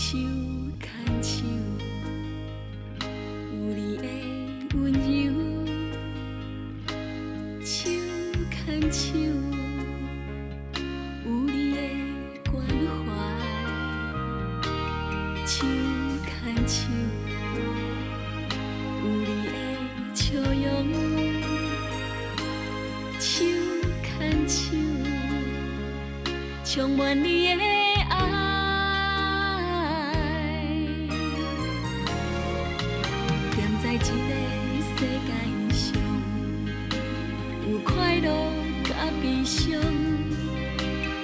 手牽手，有你的溫柔。手牽手，有你的關懷。手牽手，有你的笑容。手牽手，充滿你的愛。踮在這个世界上，有快樂佮悲傷，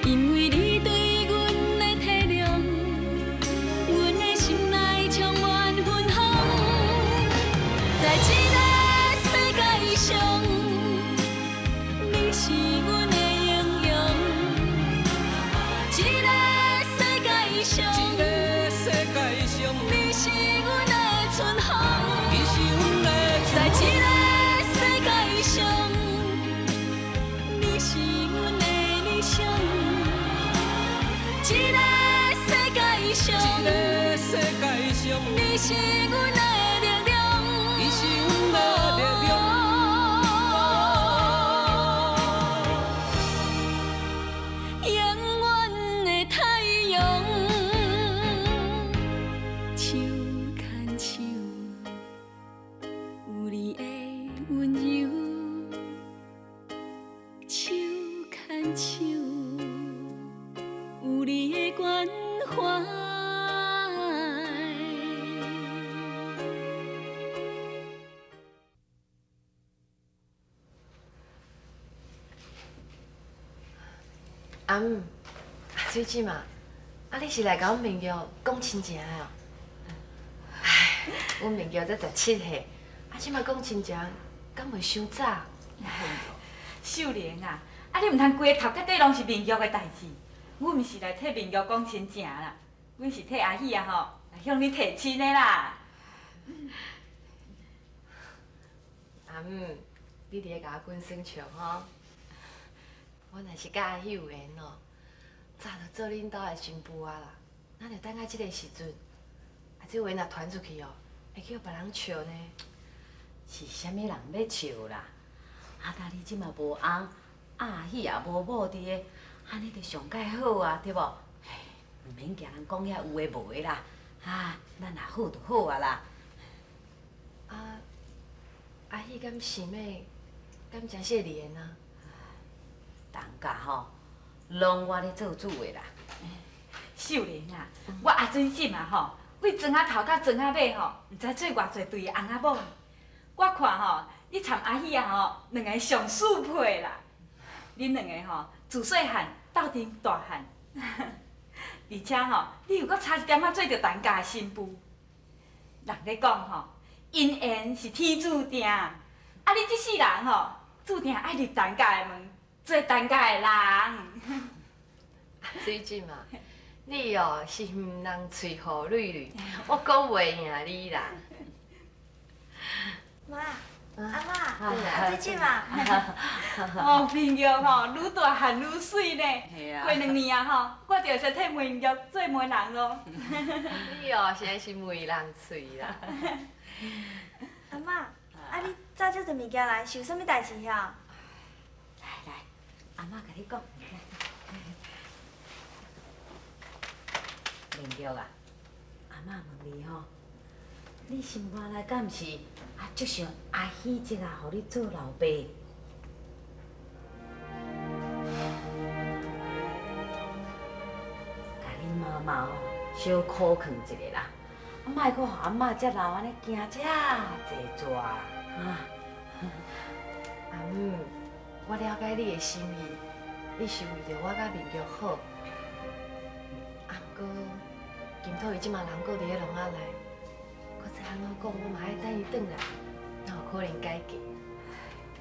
因為你對阮的體諒，阮的心內充滿芬芳。在這个世界上，你是阮的英雄。這个世界上，這個世界上，你是阮的春風。你是阮的在這个世界上，你是阮的理想。這个世界上，這個世界上，你是阮的力量。你是阮的力量。永遠的太陽，手牽手，有你的溫柔。手牽手，有你的關懷。阿姆，阿水姊嘛，啊你是來共阮明玉講親情的哦？唉，阮明玉才17歲，啊這馬講親情，敢袂傷早？秀玲啊，啊你毋通規个頭殼底攏是明玉的代誌。阮毋是來替明玉講親情啦，阮是替阿喜啊吼來向你提親的啦。阿姆，你佇咧共我滾耍笑吼？我若是佮阿喜有緣哦，早就做恁兜的新婦啊啦，哪就等到這个時陣？啊，這話若傳出去哦，會叫別人笑呢。是啥物人欲笑啦？啊，呾你這馬無翁，啊阿喜也無某佇个，按呢就上蓋好啊，對無？嘿，毋免驚人講遐有的無的啦，啊，咱若好就好啊啦。啊，阿喜敢想欲，敢真是會離緣啊？陳家吼，攏我咧做主的啦。秀玲啊，我阿水姊啊吼，對庄仔頭佮莊仔尾吼，毋知做偌濟對的翁仔某。我看吼，你參阿喜啊吼，兩个上適配啦。恁兩个吼，自細漢鬥陣大漢，而且吼，你又閣差一點仔做著陳家的新婦。人咧講吼，姻緣是天注定，啊，你這世人吼，注定愛入陳家的門，做陳家的人。水姊嘛，你哦是毋通喙予蕊蕊，我講袂贏你啦。媽，阿嬤，阿水姊嘛。哦，明玉吼，愈大漢愈媠呢。過2年啊吼，我就會使替梅玉做媒人囉。你哦，實在是媒人喙啦。阿嬤，啊你走遮濟物件來，是有啥物代誌遐？來來，阿嬤共你講。明玉啊，阿嬤問你吼，你心肝內敢毋是啊，足想阿喜這个予你做老爸？共恁媽媽哦，小苦勸一下啦，啊，莫閣予阿嬤遮老按呢驚遮濟逝啦，啊！阿姆，我了解你的心意，你是為著我佮明玉好。啊，毋過金土伊這馬人閣佇咧籠仔內，閣再按怎講，我嘛愛等伊轉來，哪有可能改嫁？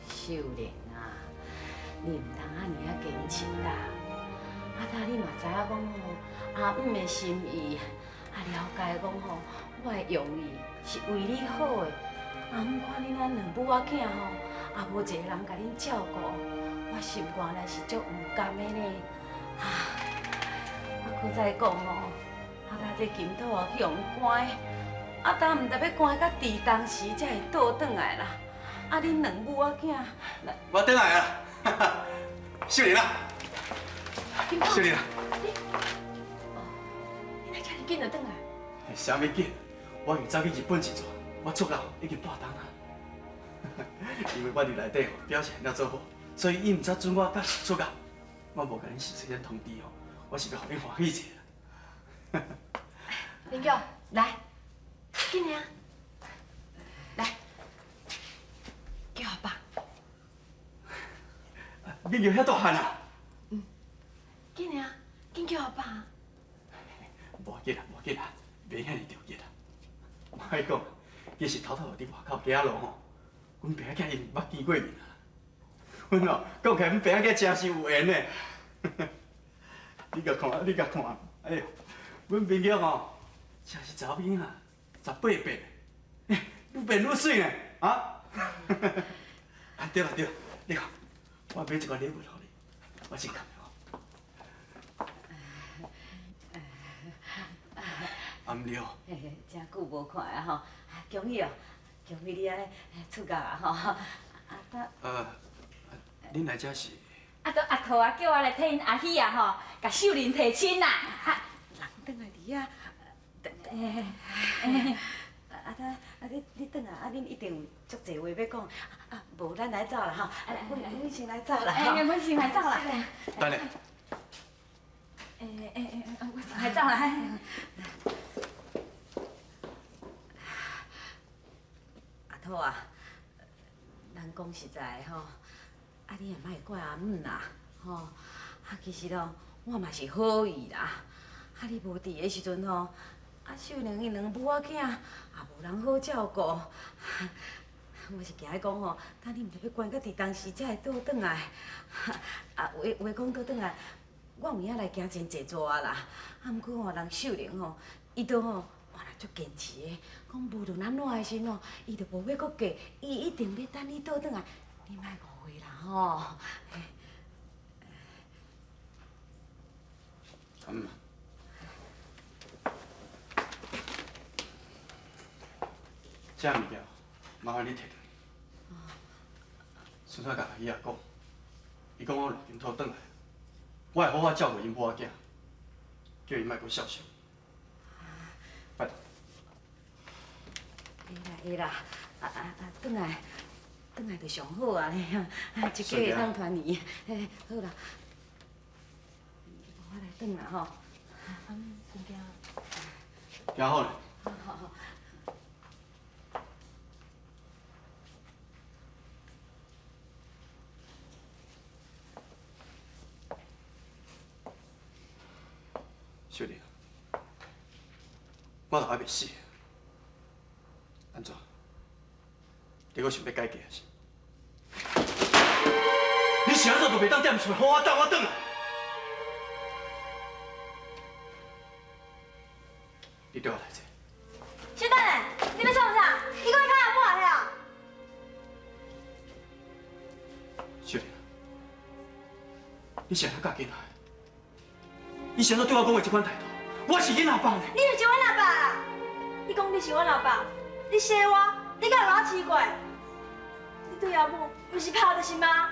秀蓮啊，你毋通按呢仔堅持啦！啊，呾你嘛知影講吼，阿姆的心意，啊了解講吼，我的用意是為你好的。阿姆看恁按兩母仔囝吼，也無一个人共恁照顧，我心肝內是足毋甘的呢。啊，啊，閣再講吼，啊，但这金土哦去予关，啊，但毋知欲关到伫当时才会倒转来啦。啊，恁两母仔囝，我转来啊，秀玲啊，秀玲啊，你哪遮尔紧就转来？啥物紧？我已经走去日本一转，我出国已经半冬啊。因为我伫内底吼表现了做好，所以伊毋才准我甲出国。我无共恁事先通知吼，我是欲予恁欢喜一下。林玉，来，紧来啊！来，叫阿爸。明玉遐大汉啊？紧来啊，紧叫阿爸。无要紧啦，无要紧啦，袂遐尔著急啦。我爱讲，其实偷偷伫外口街仔路吼，阮爸仔囝伊毋捌见过面啊。阮哦，讲起来，阮爸仔囝真是有缘的。你共看，你共看，哎哟，阮明玉吼，真是查某囡仔，18变，愈变愈媠呢，啊？啊对啦对啦，你看，我买一寡礼物予你，我先囥吼。阿毋对。真久无看啊吼，恭喜哦，恭喜你按呢出国啊吼。啊，恁来遮是？啊，都阿桃啊，叫我来替𪜶阿喜啊吼，共秀玲提亲啦。啊，人转来伫遐，啊，啊，你转来啊，恁一定有足济话欲讲，啊，无咱来走啦吼，阮先来走啦。哎，阮先来走啦。等下。哎哎哎，我先来走啦。阿桃啊，咱讲实在的吼，啊，你也莫怪阿姆啦，吼，啊，其实哦，我嘛是好意啦，啊，你无伫的时阵吼，啊，秀玲𪜶两母仔囝也无人好照顾，我是惊讲吼，等你毋知欲关到伫当时才会倒转来，啊，话话讲倒转来，我有影来行真济逝啦，啊，毋过吼，人秀玲吼，伊都吼。足坚持的，讲无论按怎的时吼，伊就无欲阁嫁，伊一定欲等你倒转来，你莫误会啦吼。嗯。这物件麻烦你提转。孙仔共阿姨仔讲，伊讲我若金土转来，我会好好照顾𪜶母仔囝，叫伊莫阁孝心。拜托。会啦会啦，啊啊啊，转来，转来就上好啊！一家会当团圆，嘿，好啦，我来转啦吼。嗯，顺便。行好咧。好好。秀玲，我都还袂死，按怎？你阁想欲改嫁是？你是按怎都袂当踮厝好好等我转来？你对我来者。小等下，你欲创啥？你阁欲拍阿母啊？秀玲，你是按怎教囡仔？你是按怎对我讲话这款态度？我是恁阿爸呢。你就是阮阿爸啦！你讲你是阮阿爸，你生我，你敢有予我饲过？你对阿母毋是拍就是骂，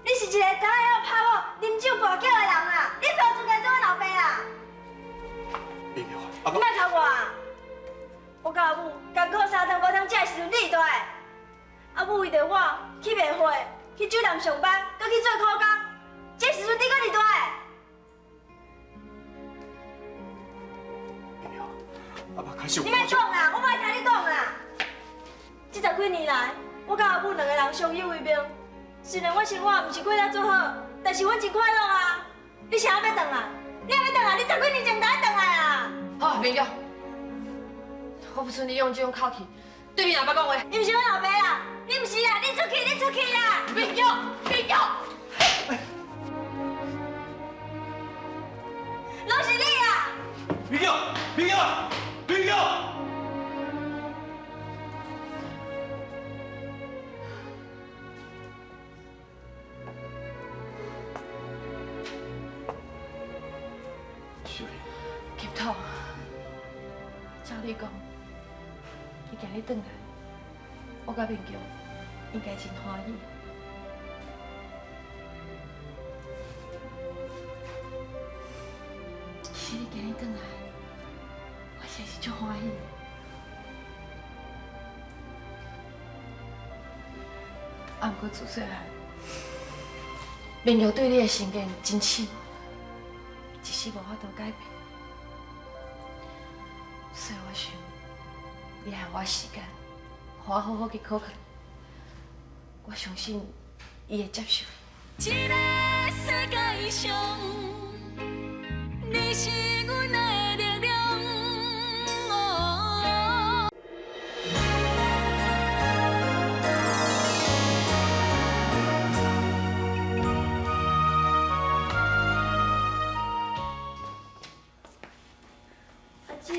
你是一个敢会晓拍某、啉酒跋筊的人啦！你无资格做阮老爸啦！你莫你莫头我啊！我佮阿母艰苦三顿无通食的时阵，你伫佗？阿母为著我去卖货、去酒店上班，阁去做苦工，这时阵你阁伫佗？阿爸开始。你莫讲啦，我无爱听你讲啦。这十几年来，我佮阿母两个人相依为命。虽然阮生活毋是过得足好，但是阮真快乐啊！你啥欲转来？你也欲转来？你十几年前就爱转来啊！好，明玉，我不准你用这种口气对你老爸讲话。你毋是阮老爸啦，你毋是啦，你出去，你出去啦！明玉，明玉，拢是你啦！明玉，明玉，明玉！秀玲，金土，理讲，伊今日转来，我佮明玉应该真欢喜。其实你今日转来，我实在是足欢喜的。啊，毋过自细汉，明玉对你的成见真深，一时无法度改变，所以我想，你予我时间，予我好好去考虑，我相信伊会接受。这个世界上，你是阮的力量。阿姊，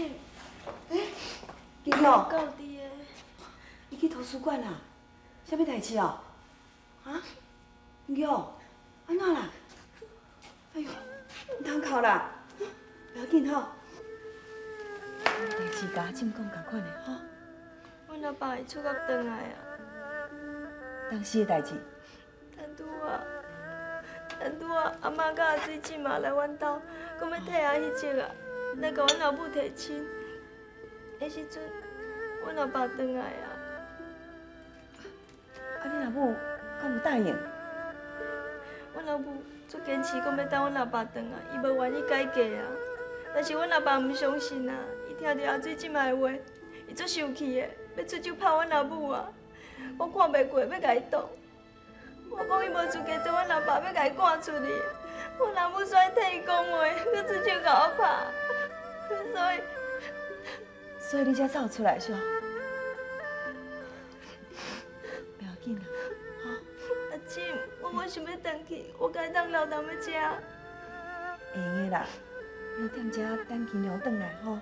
金玉，敢有伫的？你去图书馆啊？啥物代志哦？啊？金玉，按怎啦？哎哟，毋通哭啦，不要紧吼。代志佮阿姊讲仝款的吼。阮老爸会出国转来啊。当时的代志。但拄仔阿妈佮阿水姊嘛来阮兜，讲欲退阿彼只啊，来共阮老母提亲。彼时阵，阮老爸转来啊。啊，你老母敢有答应？阮老母足坚持讲欲等阮老爸转来，伊无愿意改嫁啊。但是阮老爸毋相信啊，伊听著阿水姊的话，伊足生气的，欲出手拍阮老母啊。我看袂过，欲共伊挡。我讲伊无资格做阮老爸，欲共伊赶出去。阮老母煞替伊讲话，阁出手共我拍，所以，所以你才走出来是？不要紧啦，吼。阿姊，我无想欲转去，我敢会当留踮咧遮。会用的啦，留踮遮等金良转来吼。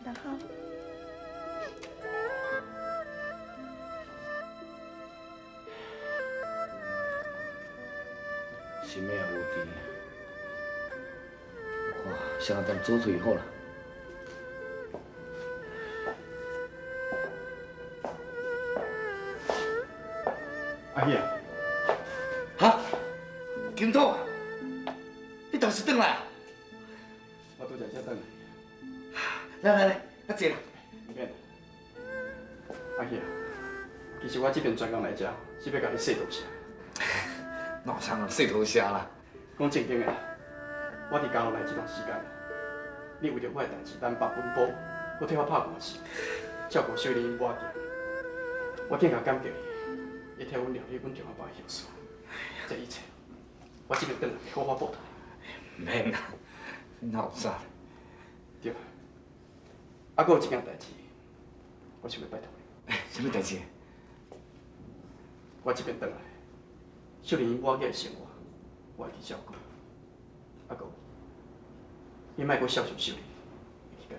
然后。心的也有甜，我看先来点煮喙好啦。阿喜啊，哈，金土，你当时转来啊？我拄才才转来。来来来，来坐啦。毋免。阿喜啊，其实我这边专工来遮，是欲共你说多谢。哪有啥人说多谢啦？讲正经的，我伫家路来这段时间，你为著我的代志，南北奔波，阁替我拍官司，照顾秀玲某仔，我更加感激你，会替阮料理阮丈阿爸的后事。这一切，我这边转来会好好报答。毋免啦，哪有啥？对，啊，阁有一件代志，我想欲拜托你。啥物代志？我这边转来。秀玲𪜶某仔的生活，我会去照顾。啊，阁有，你莫阁孝顺秀玲，会去改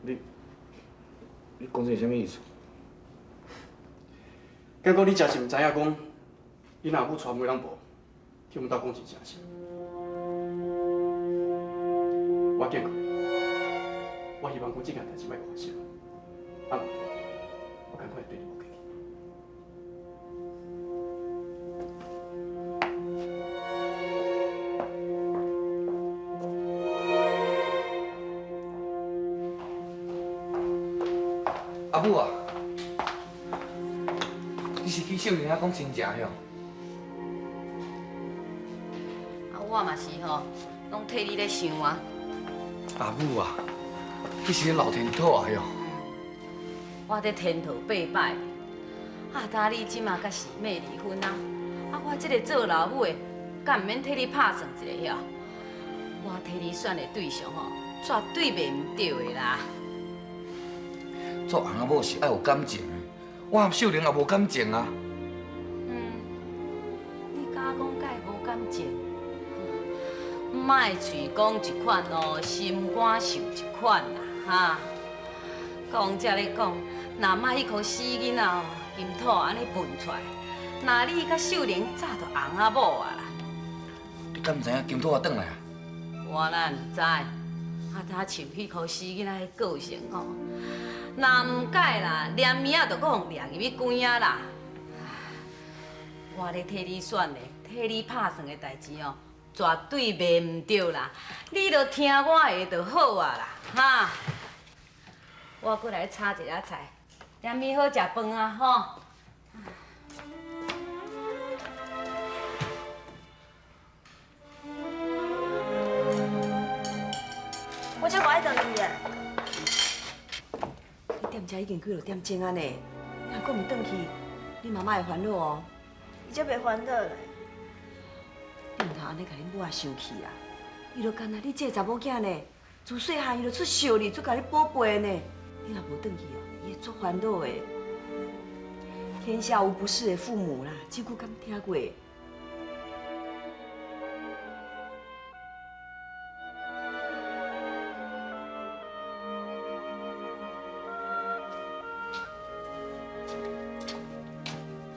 嫁。你讲这是啥物意思？敢讲你真是毋知影讲，恁阿母娶媒人婆，去阮兜讲真诚实。我警告你，我希望讲这件代志莫阁发生。啊，我共款会对你无客气。阿母啊，你是去秀玲遐讲亲情哟？啊，我嘛是吼，拢替你咧想啊。阿母啊，你是咧老天土啊哟？我伫天道八摆，啊，当你这马佮四妹离婚啊，啊，我这个做老母的，敢毋免替你拍算一下晓？我替你选的对象吼，绝对袂毋对的啦。做翁仔某是爱有感情的，我和秀玲也无感情啊。嗯，你敢讲佮伊无感情？莫喙讲一款哦，心肝想一款啦，哈。讲才咧讲，若莫彼箍死囡仔哦，金土按呢问出来，若你佮秀玲早就翁仔某啊啦。你敢毋知影金土也转来啊？无，我哪毋知？啊，他像彼箍死囡仔彼个性吼，若毋改啦，连物仔就阁予掠入去关啊啦。我咧替你选的，替你拍算的代志哦，绝对袂毋对啦。你著听我的就好啊啦，哈。我阁来炒一下菜，踮咪好食饭啊，吼。我才无爱转去的。你踮遮已经几落点钟啊呢？你若阁毋转去，你妈妈会烦恼哦。伊才袂烦恼咧。你毋通按呢共恁母仔生气啊！伊就干焦你这个查某囝呢，自细汉伊就出惜你，出共你宝贝呢。你若无转去哦，伊会足烦恼的。天下无不是的父母啦，这句敢听过？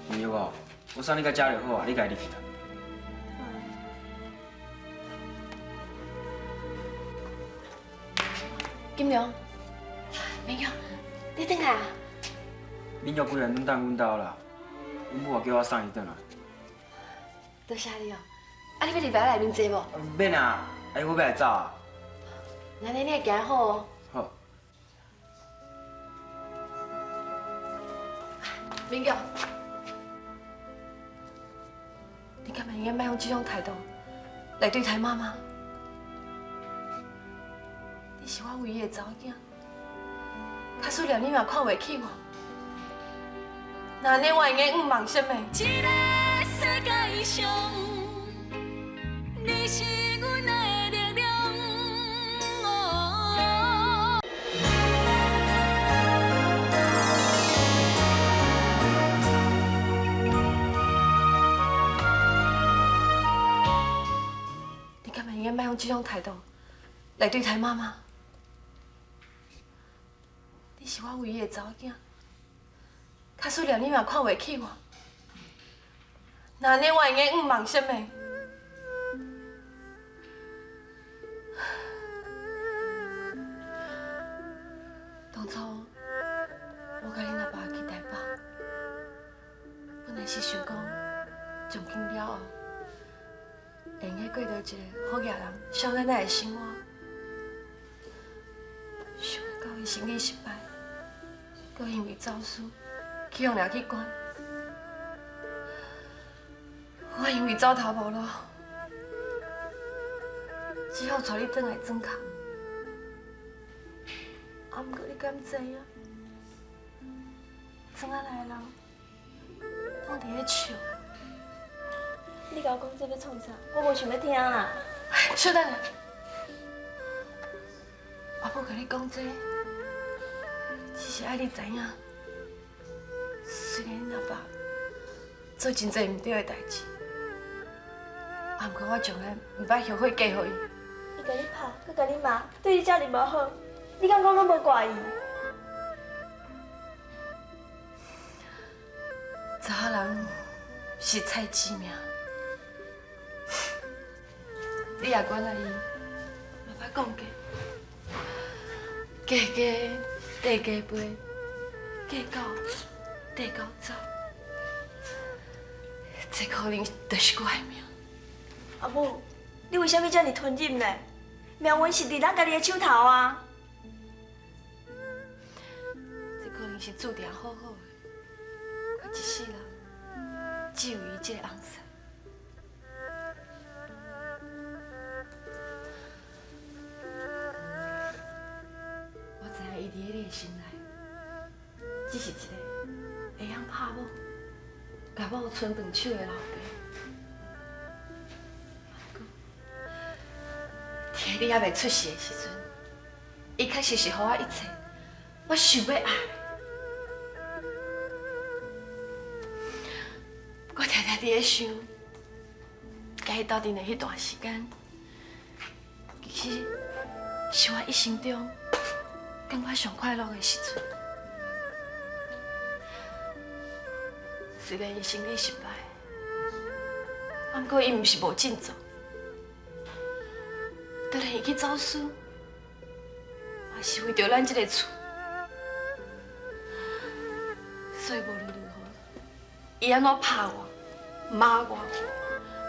明玉哦，我送你到遮就好啊，你家己入去啦。金良，明玉，你转来啊？明玉规日拢等阮兜啦，阮母也叫我送伊转来。多谢你哦。啊，你欲入来内面坐无？免啊，阿姨我欲来走啊。那你会行好哦。好。明玉，你敢会用阁用这种态度来对待妈妈？你是我唯一的查某囝，假使连你嘛看袂起我，那按呢我会用阁望啥物？这个世界上，你是阮的力量。你敢会用阁用这种态度来对待妈妈？你是我唯一的查某囝，假使连你嘛看袂起我，那按呢我会用阁望啥物？当初我佮恁阿爸去台北，本来是想讲从今了后，会用阁过著一个好额人、少奶奶的生活，想袂到伊生意失败，阁因为走私去予掠去关。我因为走投无路，只好带你转来庄脚。啊，毋过你敢知影？庄仔内的人拢伫咧笑。你共我讲这欲创啥？我无想欲听啦。小等下，阿母共你讲这，只是爱你知影，虽然恁阿爸做真济毋对的代志，啊，毋过我从来毋捌后悔嫁予伊。伊共你拍，阁共你骂，对你遮尔无好，你敢讲拢无怪伊？查某人是菜市命，你也原来伊，嘛捌讲过，嫁鸡缀鸡飞，嫁狗缀狗走，这可能就是我的命。阿母，你为啥物遮尔吞忍呢？命运是伫咱家己的手头啊！这可能是注定好好的，我一世人只有伊这个翁婿。我知影伊伫咧你的心内，只是一个会晓拍某、共某伸长手的老爸。伫你犹未出世的时阵，伊确实是予我一切我想欲爱。我定定伫咧想，佮伊斗阵的彼段时间，其实是我一生中感觉上快乐的时阵。虽然伊生理失败，啊，毋过伊毋是无振作。对当然伊去走私，嘛是为著咱這个厝。所以无论如何，伊按怎拍我、罵我，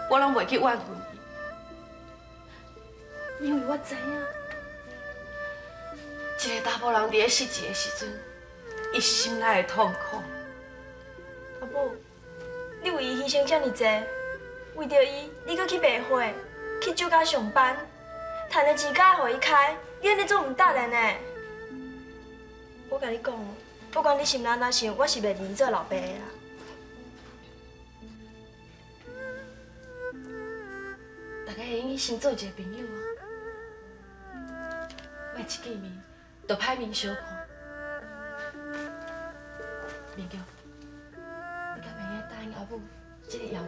我攏袂去怨恨伊，因為我知影，一個查埔人佇咧失志的時陣，伊心內的痛苦。阿母，你為伊犧牲遮爾濟，為著伊，你閣去賣貨，去酒家上班，趁的錢敢會予伊開，你按呢做毋值的呢？我共你講，不管你心內按怎想，我是袂認伊做老爸的啦。大家會用得先做一個朋友啊，莫一見面就歹面相看。明玉，你敢會用答應阿母這個要求？